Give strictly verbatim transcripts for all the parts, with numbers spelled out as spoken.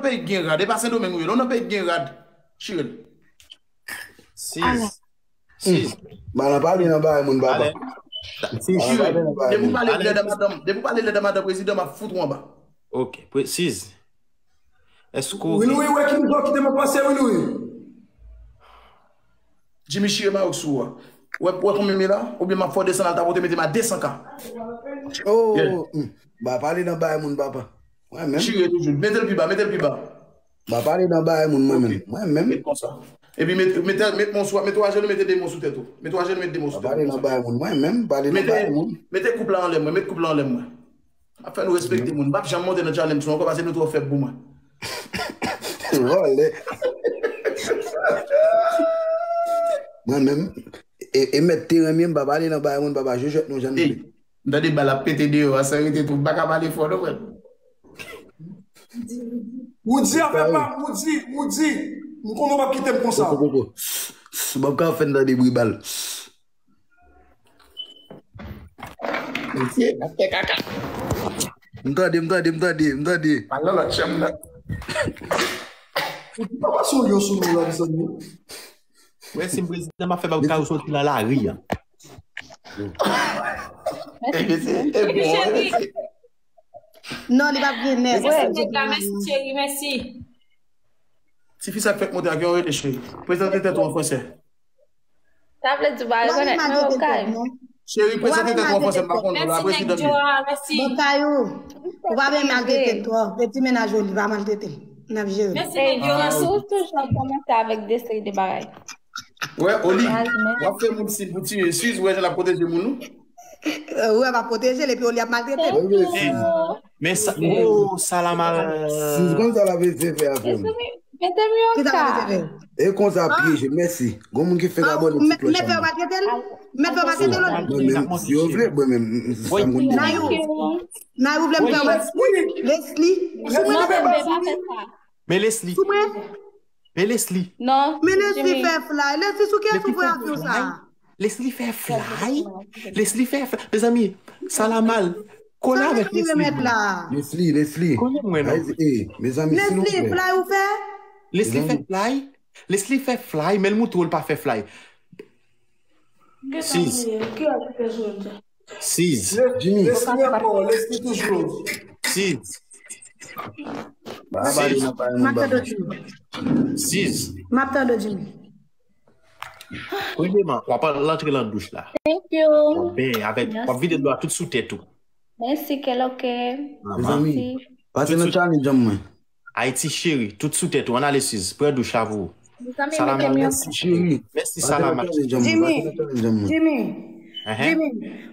peyi k gen rad, e pa Sendomeng ou ye, lè w nan peyi k gen rad, chire l. Sis. Sis. Ba nan pale nan bagay moun papa. Sis. Ba nan pale nan bagay Depi w moun. pale lèd a madanm, depi w pale lèd a madanm prezidan, m ap fout ou anba. Ok, pre- Sis. Èske w Wi Louis, wè ki moun ki te mwen panse, wi Louis. Jimmy chire mayok sou ou a. Wè, wè konbyen m ye la? Oubyen m ap fè w desann al tapote mete m a de san K. Oh, hmm. Ba pale nan bagay moun papa. Mwen menm. Chire toujou. Mete l pi ba, mete l pi ba. Ba pale nan bagay moun mwen menm. Mwen menm. Met konsa. Epi met, met, met mon sou, met twa jenou, mete de mon sou tèt ou. Met twa jenou, met de mon sou Ba pale tèt nan ou. Bagay moun. Mwen menm. Pale nan Mete, bagay moun. Mete koup la anlè mwen, met koup la anlè mwen. Ap fè nou respekte moun. M p ap janm monte nan challenge sou ankò paske nou twò fèb pou mwen. Vòlè. Mwen menm. E, e mèt teren m ye, m pa pale nan bagay moun, papa jwèt nou jan Ey, m tande bal ap pete deyò a, sa rete tou. M pa ka pale fò non, frè. Woody ap fè pa, Woody, Woody. M konnen w p ap kite m konsa. Koko, koko. S- s- Bòb ka fè n tande bri bal. Mesye, n ap fè kaka. M tande, m tande, m tande, m tande. Al nan lòt chanm nan. Woody pa pase yon lyon sou nou la, mezanmi. Wè si m prezidan m ap fè bab kay ou soti nan lari a. E mesye, e bon, e mesye. Non, li p ap gen nèg. Mèsi, nèg la, mèsi, cheri, mèsi. Tifi sa k fèk monte ak yon rele cheri. Prezante tèt ou an fransè. Sa vle di w pa rekonèt mwen, Bòb Kay? Cheri, prezante tèt ou an fransè, m pa konn ou la, Mèsi, nèg prezidan. Djora, mèsi. Bon, Kayou, ou pa vin maltrete l twò. Peti mennaj ou, li pa maltrete l. N ap jere l. Mèsi, nèg Djora. Ou toujou ap kòmanse avèk de seri de bagay. Wè, Oli, w ap fè moun siy pou tiye Suze, wè jan l ap pwoteje moun ou. Euh, Ou pa pwoteje l epi Oli ap maltrete l. Thank you. Men sa, oh, Salama. Sis konn sa l ap eseye fè avè m. Mete m yon Ki sa ka. l ap eseye fè? E konsa pyeje, mèsi. Gon moun ki fè abòne ti Mèt klòch fè yo an. Maltrete l? Mèt fè yo maltrete l, Oli? Mwen menm, si yo vle, mwen menm, sa m konn di. Nayou, Nayou vle m fè yo maltrete. Leslie, sou mwen Non, li fè bebe, pa maltrete. Fè sa. Men Leslie, Sou mwen. Men Leslie. Non, Men Leslie Jimmy. Fè flay. Leslie sou kiyès ou pran avyon sa? Leslie fè flay. Leslie fè flay. Mezanmi, Salama, kole avèk Leslie. Sa remèt la. Leslie, Leslie. Kole mwen non. Ay, eh, mezanmi, Leslie, silvouplè. Flay ou fè? Leslie fè flay. Leslie fè flay, men l moutre w l pa fè flay. Sis. Sis. Jimmy. Leslie ankò, Leslie toujou. Sis. Ba pale nan bagay moun M ap tande papa. Jimmy. Sis. M ap tande Jimmy. Premyèman, w ap al antre nan douch la. Thank you. Ben, avèk, w ap vide dlo a tout sou tèt ou. Mèsi, kèlòke. Mezanmi, Mèsi. pase nan challenge an mwen. Ayiti cheri, tout sou tèt ou. Ann ale Sis, pran douch la pou ou. Mezanmi, Salama, mete m yon mèsi cheri. Mèsi Salama. Pase nan challenge an mwen. Jimmy. Pase nan challenge an mwen. Jimmy, Ehe. Jimmy,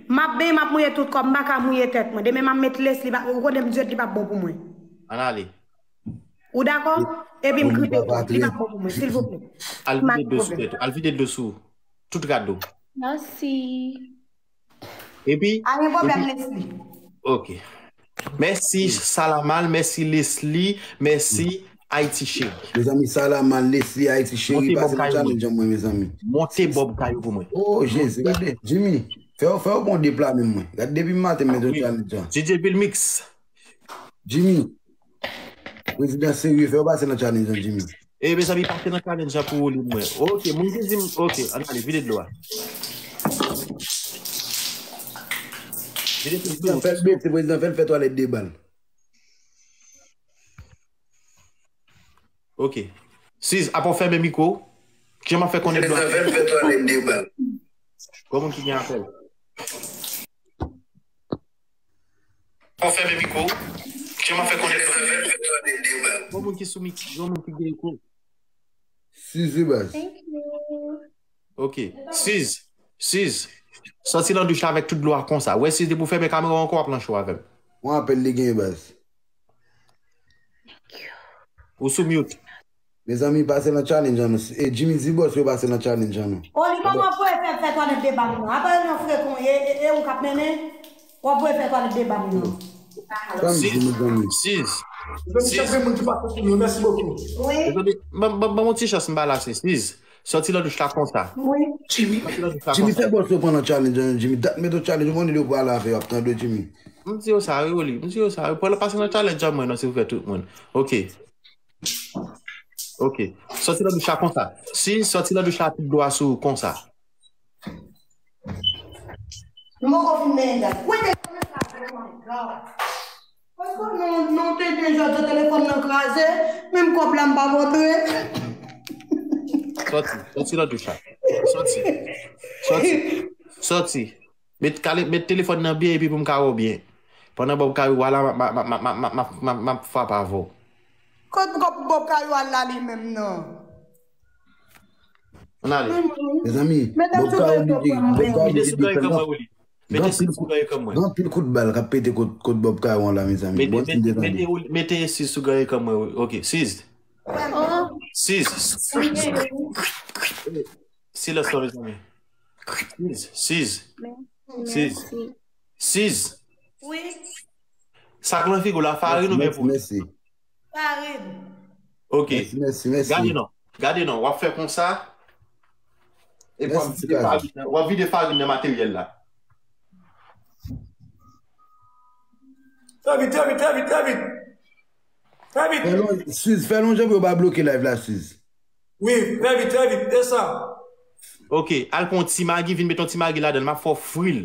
m ap benyen, m ap mouye tout kò m, m pa ka mouye tèt mwen. Demen m ap met Leslie, pa- ou konnen m di li p ap bon pou mwen. Ann ale. Ou dakò? Epi m Bon, gripe papa, tou, li p ap bon pou mwen, silvouplè. Al M pa vide dlo sou pwoblèm. tèt ou. Al vide dlo sou tout rad ou. Mèsi. Epi, Pa gen pwoblèm, Leslie. ok. Mèsi Salamal, mèsi Leslie, mèsi Ayiti cheri. Mezanmi, Salamal, Leslie, Ayiti cheri, Monte pase Bòb nan Kay challenge an mwen, mezanmi. Monte Bòb Kay pou mwen. Oh, Jezi, gade. Jimmy, fè w, fè w bon deplame mwen. Gade, depi maten, m mete w challenge an. DJ Vilmix. Jimmy, prezidan serye, fè w pase nan challenge an, Jimmy. E mezanmi, pase nan challenge an pou ou li mwen. Ok, moun ki di m, ok, ann ale, vide dlo a. Vide tout Prezidan fè l bese, prezidan fè l fè twalèt de bal. Ok. Sis, apa w fèmen mikwo w? Kijan m ap fè konnen dlo a? Fè l fè twalèt de bal. Kòman ki gen apèl? Ou fèmen mikwo w? Kijan m ap fè konnen dlo a? Kòman ki sou mikwo? Kòman ki gen mikwo? Sizi baz. Thank you. Ok. Sis. Sis. Sòti nan douch la avèk tout dlo a konsa. Wè Sis depi w fèmen kamera w ankò w ap nan cho avè m. Yon apèl li gen baz. Ou sou mute. Mezanmi, pase nan challenge an nou. E Jimmy di bòs yo pase nan challenge an nou. Oli, kòman pou e fè fè twalèt de bal non? Apa nan frekon, e, e, e ou k ap mennen? W ap pou e fè twalèt de bal non? Sa m di, mezanmi. Sis. Mezanmi, chak moun ki pase sou nou, mèsi bokou. Wi, Mezanmi, ban ban- ban m yon ti chans m ba la se Sis. Sòti nan douch la konsa. wi. Sòti nan douch la Jimmy, konsa. fè bòs yo pran nan challenge an, Jimmy. Dat mete w challenge, ou konnen yo pale avè yo ap tande w, Jimmy. M di yo sa, wi, Oli. M di yo sa, wi. Pran pase nan challenge an mwen non, silvouplè, tout moun. Ok. Ok. Sòti nan douch la konsa. Si sòti nan douch la, tout dlo a sou ou konsa. M poko fin benyen dal. Kwete kòmantè, oh my God. Paske nou, nou tenten jòdjè telefòn nan kraze, menm kòb la m pa kontre. Sòti, sòti nan douch la. Sòti. Sòti. Sòti. Met, kale, met telefòn nan byen epi pou m ka wè w byen. Pandan Bob Kayou a la, m ap frape avè w. Kot, kot Bob Kayou al la li menm nan? Ann ale. Mezanmi, Bob Kayou oblije, Bob Kayou oblije di fè l. Mete sis sou ganye kanm mwen, Willy. Mete sis sou ganye kanm mwen. Gen anpil kout bal k ap pete kot, kot Bob Kayou an la, mezanmi. Bon, mete, mete, mete sis sou ganye kanm mwen. Ok, sis. Sis. Silans lan, mezanmi. Sis. Sis. Sis. Sis. Wi. Sa k lan figi w la, farin oubyen pwodui? Mèsi. Farin. Ok. Mèsi, mèsi, mèsi. Gade non. Gade non. W ap fè konsa. Epi w ap vide farin nan, w ap vide farin nan materyèl la. Trè vit, trè vit, trè vit, trè vit. Trè vit. Siz, fè l yon jan pou yo pa bloke live la, Siz. Wi, trè vit, trè vit. E sa. Ok, al pran yon ti magi, vin met yon ti magi ladan l, m ap fè w fri l.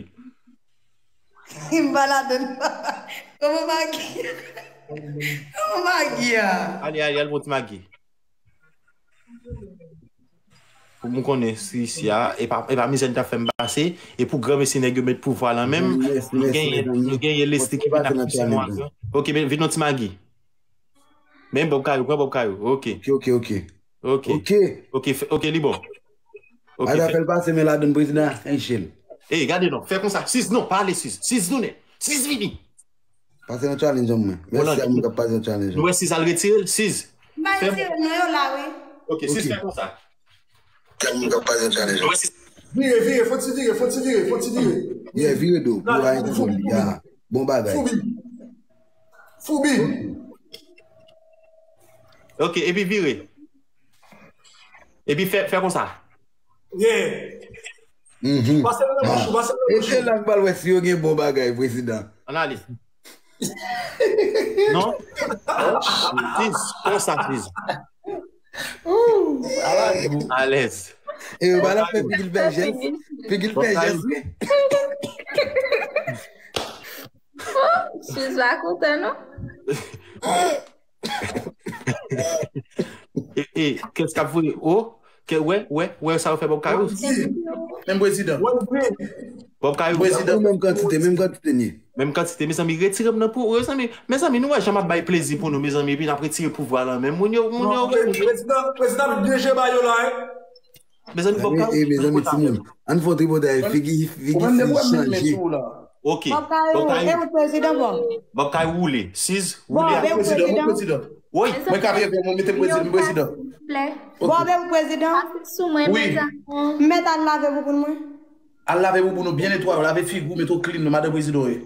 M pa ladan l. Kòman magi? Kòman magi a? Ale, ale, al pran yon ti magi. Pou m konnen si isi a, e pa, e pa mizè n t ap fè m pase, e pou granmesi nèg yo met pouvwa lan menm, nou genyen, nou genyen lespri ki vin ak pwisan nou ankò. Ok, men vin yon ti magi. Men Bob Kayou, pran Bob Kayou. Ok. Ok, ok, ok. Ok. Ok. Ok, ok, li bon. Ok. Ata fè l pase men ladan prezidan an, enchel. Ey, gade non, fè konsa. Siz, non, pa ale Siz. Siz, tounen. Siz, vini. Pase nan challenge an mwen. Mèsi a moun k ap pase nan challenge an. Nou wè Siz al retire l, Siz. M pa retire l non, yo la wi. Ok, Siz, fè konsa. Tèl moun k ap pase nan challenge an. Vire, vire, fò ti vire, fò ti vire, fò ti vire. Yeah, vire do. Pou la enkontròl li. Yeah. Bon bagay. Foubi. Foubi. Ok, epi vire. Epi fè, fè konsa. Yeah. Pase nan bouch ou, pase nan bouch ou. E se la m pral wè si yo gen bon bagay, prezidan. Ann ale. Non? Sis, konsa, sis. Alèz. E yo pa la fè figi l fè jès. Figi l fè jès, wi. Sis pa kontan, non? E, e, kès k ap voye? O, kè, wè, wè, wè sa yo fè Bob Kayou? Menm prezidan. Bob Kayou. Prezidan. Menm kantite, menm kantite ni. Menm kantite, mezanmi, retire m nan pou, mezanmi, mezanmi, nou wè jan m ap bay plezi pou nou, mezanmi, epi n ap retire pouvwa lan menm. Moun yo, moun yo. Prezidan, prezidan, byen jwe ba yo la, hein. Mezanmi, Bob Kayou. E, mezanmi, timoun. Ann fè yon tripotay, figi, figi Sis chanje. Ok. Bob Kayou, e ou prezidan, bon. Bob Kayou woule. Sis, woule. Bon, e ou prezidan. Wi. Mwen ka reve, mwen mete prezidan, prezidan. Bon, e ou prezidan. Sou mwen, mezanmi. M mèt al lave pou pou mwen. Al lave bouboun ou byen netwaye, lave figi w, mete w clean, madan prezidan w ye.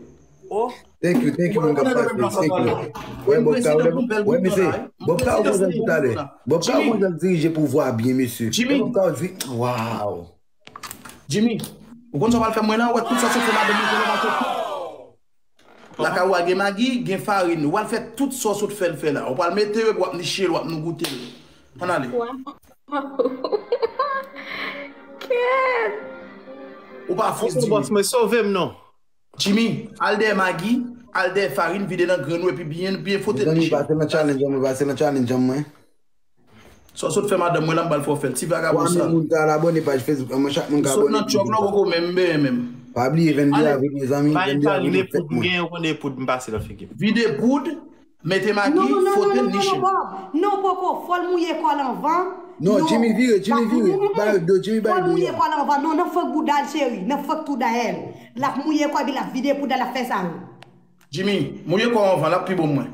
Oh. Thank you, thank you, moun k ap pase, thank you. Wè, Bob Kayou, wè, mesye, Bob Kayou konn jan l talè. Bob Kayou konn jan l dirije pouvwa byen, mesye. Jimmy. Bob Kayou di, wow. Jimmy, ou konn sa w pral fè mwen la, ou wè tout sa w sot fè madanm mwen, konnen w pa sot. Lakay ou a gen magi, gen farin, ou pral fè tout sa w sot fè l fè la. Ou pral mete yo, epi w ap niche l, w ap nou goute l. Ann ale. Kèt! Ou pa fous, Jimmy. Bòs mwen, sove m non. Jimmy, al dèyè magi, al dèyè farin, vide nan grenn ou epi byen, byen fwote l niche. Mezanmi, pase nan challenge an mwen, pase nan challenge an mwen. Sa w sot fè madanm mwen la, m pral fè w fè l. Ti vagabon sal. Twa mil moun ka al abòne paj Facebook an mwen, chak moun ka abòne. M sot nan tchòk la, ou poko menm benyen menm. Pa bliye venn de avril, mezanmi, venn de avril nou fèt mwen. Vide poud, m pase nan figi m. Vide poud. Mete magi, fwote l niche. Non, poko, fò l mouye kò l anvan. Non, Jimmy vire, Jimmy vire. Ba yo do, Jimmy ba yo do. Fò l mouye kò l anvan. Non, nan fòk bouda l cheri, nan fòk touda l. L ap mouye kò epi l ap vide poud la, l ap fè sa yo. Jimmy, mouye kò w anvan, l ap pi bon mwen.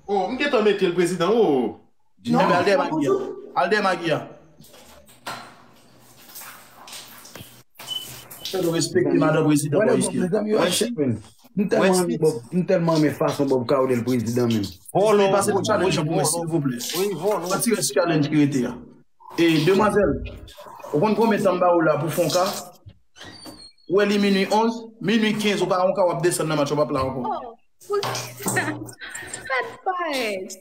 Oh, m gentan mete l prezidan, oh. Jimmy, al dèyè magi a. Al dèyè magi a. Fè nou respekte madan prezidan bò isi. Mezanmi, yo ap chèk, men. M tèlman renmen Bob, m tèlman renmen fason Bob Kayou lè l prezidan, men. Vòlò, pase yon challenge pou mwen, silvouplè. Wi, vòlò. Pati rès challenge ki rete a. E, demwazèl, ou konn konbyen tan m ba ou la pou fè yon ka? Ou wè li minui onz, minui kenz, ou pa yon ka, w ap desann nan match, w p ap la ankò. Oh, pou ki sa? Fèt parèt.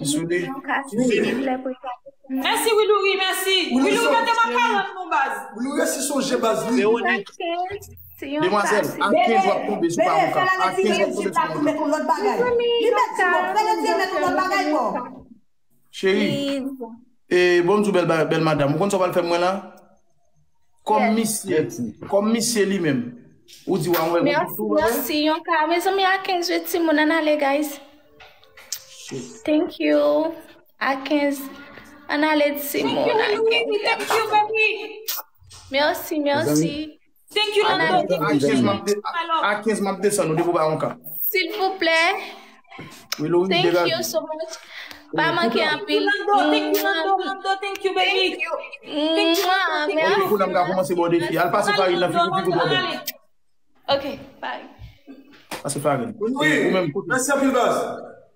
ki sou li. Mèsi, Wilouri, mèsi. Wilouri, mete m a karant non, baz. Wilouri resi sonje baz li. Demwazèl, a kenz w ap tonbe sou pa yon ka. A kenz w ap tonbe sou pa yon ka. Cheri, e, bon, m di w bèl, ba- bèl madanm, ou konn sa w pral fè mwen la? Kòm misye, kòm misye li menm. Ou di w a mwen. Mèsi, mèsi, yon ka. Mezanmi, a kenz wi, timoun, ann ale, guys. Thank you. A kenz, ann ale, timoun. Thank you, baby. Mèsi, mèsi. Thank you, Lando. Thank you, Jimmy. A kenz m ap desann ou depi w pa yon ka. Silvouplè. Thank you so much. Pa manke anpil. Thank you, Lando. Thank you, Lando. Thank you, baby. Thank you, Lando. Thank you. Kounye a m ka kòmanse ba w defi. Al pase farine nan figi w pi kou twò bèl. Ok, bye. Pase farine. Ou menm, kote? Mèsi anpil, baz.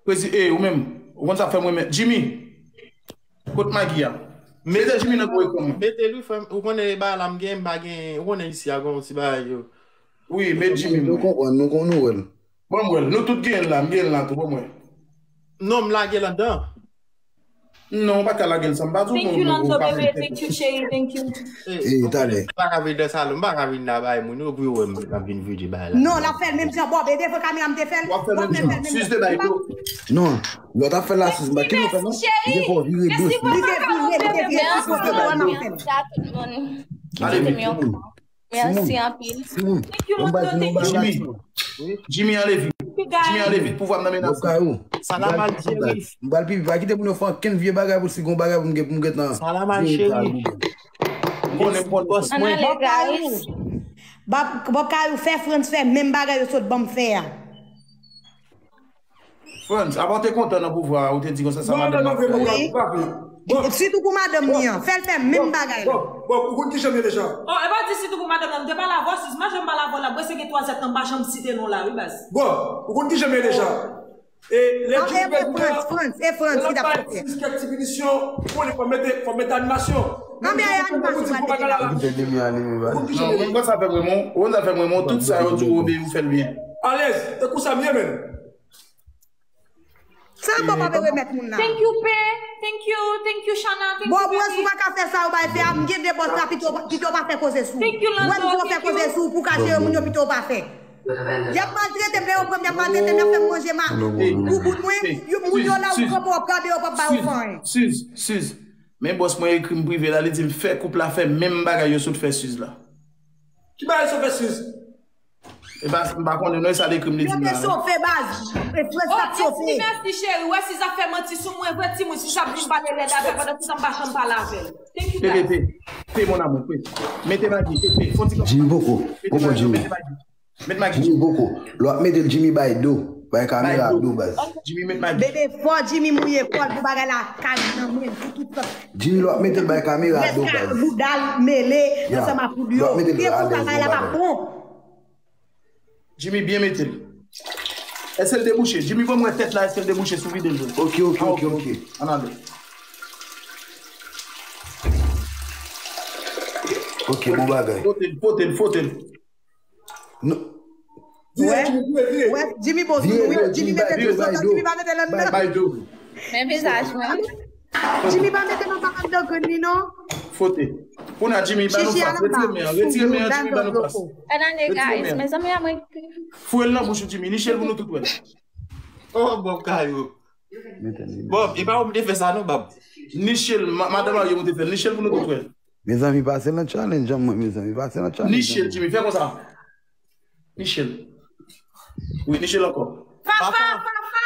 Prezi, e, ou menm. Ou konn sa fè mwen men. Jimmy. Kot Magi a? Mete Jimmy nan gwo ekran. Mete li, frè m. Ou konnen bagay la m gen, m pa gen. Ou konnen isi a gon ti bagay yo. Wi, met Jimmy. Nou konprann, nou konn nou wè l. Bon, m wè l. Nou tout gen l la, m gen l la tou, bon, mwen. Non, m lage l anndan. Non, ou pa ka lage l san m pa di w. Thank you, Lando, baby. Thank you, cheri. Thank you. E, talè. M pa ka vin nan salon, m pa ka vin la bay moun yo pou yo wè m ap vin vide bagay la. Non, l ap fè l menm jan. Bon, e devan kamera m te fè l. W ap fè l menm jan. Sis te bay do. Non, lè w t ap fè l la, sis, m pa t kenbe fè non. Li te fè w vire do. Li te vire, li te vire. Sis te bay do. Mèsi anpil. Mèsi anpil. Timoun, ban m bay nou yon bagay. Jimmy, ale vit. Jimmy, ale vit. Pouvwa m nan men nan. Salam al cheri. M pral pi vit. Pa kite moun yo fè ankenn vye bagay pou si gon bagay pou m gen, pou m gen tan. Salam al cheri. M konnen, m konnen. Ann ale, guys. Bob Kayou fè Frantz fè menm bagay yo sot ban m fè a. Frantz, apa w te kontan nan pouvwa a, ou te di konsa sa madanm nan fè? Wi. Sitou pou madanm li an. Fè l fè menm bagay la. Bon, bon, ou konn kijan m ye deja? Oh, e pa di sitou pou madanm nan, m te pale avè w, sis, m pa janm pale avè w la, mwen se gen twa zèt tan m pa janm site non la, wi, baz. Bon, ou konn kijan m ye deja? E lè Jimmy Prezidan, Frantz, e Frantz ki t ap fè. Sis kèk ti pinisyon, ou konnen fò mete, fò mete animasyon. Anben, e animasyon pa genyen la. Ou konn kijan m ye. Non, ou konn sa fè mwen, ou konn sa fè mwen, tout sa yo di w obeyi, ou fè l byen. Alèz, e konsa m ye, menn. Sa bon pa vle remèt moun nan. Thank you, Pe. Thank you, thank you, Shana. Thank you, baby. Bon, ou wè si w pa ka fè sa yo bay fè a, m gen de bòs la, pito, pito pa fè koze sou. Thank you, Lando. Wè m pou fè koze sou, pou ka jere moun yo, pito pa fè. Y ap maltrete m, lè yo pran m, y ap maltrete m, y ap fè m manje ma, bouboun mwen, yo, moun yo la, ou kanpe, w ap gade yo, w ap ba yo fanyen. Sis, sis. Men bòs mwen ekri m prive la, li di m fè koup la fè menm bagay yo sot fè Sis la. Ki bagay sot fè Sis? E pa, m pa konnen non, e sa l ekri m, li di m la. Yo te chofe, baz. E Frantz t ap chofe. Mèsi, cheri. Wè, si zafè manti sou mwen vre, timoun, si sa vin pale lèd avè l, pandan ti tan m pa janm pale avè l. Thank you, guys. Pe, pe, pe, pe, mon amour, pe. Mete Magi, pe, pe, fon ti kanpe. Jimmy poko, poko Jimmy. Mete Magi. Met Magi. Jimmy poko. Lè w ap mete l, Jimmy bay do. Bay kamera do, baz. Jimmy met Magi. Bebe, fò Jimmy mouye kò l pou bagay la kay nan men l, pou tout tan. Jimmy, lè w ap mete l, bay kamera do, baz. Bouda l mele ansanm ak poud yo. Lè w ap mete l, bagay la p ap bon. Jimmy, byen mete l. Èske l debouche? Jimmy, ban m wè tèt la, èske l debouche sou vide l vre? Ok, ok, ok, ok. Ann ale. Ok, bon bagay. Pote l, pote l, pote l. Wè, wè, Jimmy bon sou nou, wi. Jimmy mete tout sou tèt, Jimmy pa mete l anndan. Bay do. Men vizaj mwen. Jimmy pa mete nan pa anndan grenn li, non. Fote. Kounye a, Jimmy, ba nou pas. Retire men an, retire men an, Jimmy, ba nou pas. Anane, guys, mezanmi, a mwen. Foure l nan bouch ou, Jimmy. Niche l pou nou tout wè. Oh, Bob Kayou. Bob, e pa ou m te fè sa non, Bob. Niche l, madan Mario m te fè l. Niche l pou nou tout wè. Mezanmi, pase nan challenge an mwen, mezanmi, pase nan challenge. Niche l, Jimmy, fè konsa. Niche l. Wi, niche l ankò. Fafa, Fafa.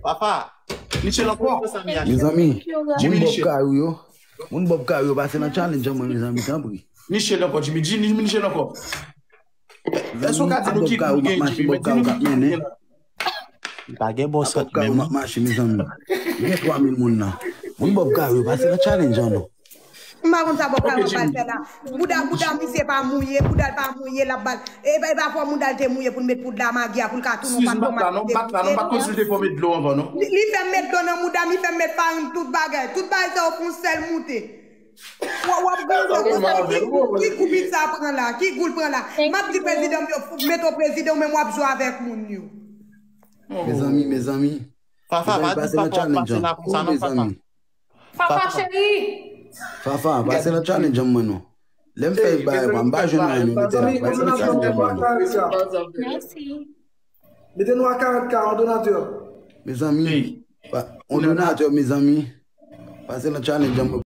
Fafa. Niche l ankò. Mezanmi, moun Bob Kayou yo. Moun Bob Kayou yo pase nan challenge an mwen, mezanmi, tanpri. Niche l ankò, Jimmy. Jimmy, niche l ankò. Èske w ka di nou ki moun gen Jimmy? Men di nou ki moun gen la. Li pa gen bon sant menm. M ap mache, mezanmi. Gen twa mil moun nan. Moun Bob Kayou yo pase nan challenge an non. M pa konn sa Bob Kayou ap bal fè la. Bouda, bouda misye pa mouye, bouda l pa mouye, l ap bal. E pa, e pa fò mouda l te mouye pou l met poud la magi a, pou l ka tounen yon pat bat la non, bat la non, m pa t konn si l te fò met dlo anvan non. Li fè m met dlo nan mouda m, li fè m met farin, tout bagay. Tout bagay sa yo fè yon sèl moute. W ap gade ki gou pizza pran la, ki gou l pran la. M ap di prezidan m yo mete w prezidan, ou menm w ap jwe avèk moun yo. Mezanmi, mezanmi. Fafa, pa di Fafa pase la konsa non, Fafa. Fafa cheri. Fafa, pase nan challenge an mwen non. Lè m fè bagay pa m pa jwenn anyen non, mezanmi, pase nan challenge an mwen non. Mèsi. Mete nou a karant K, yon donatè. Mezanmi, yon donatè, mezanmi. Pase nan challenge an mwen.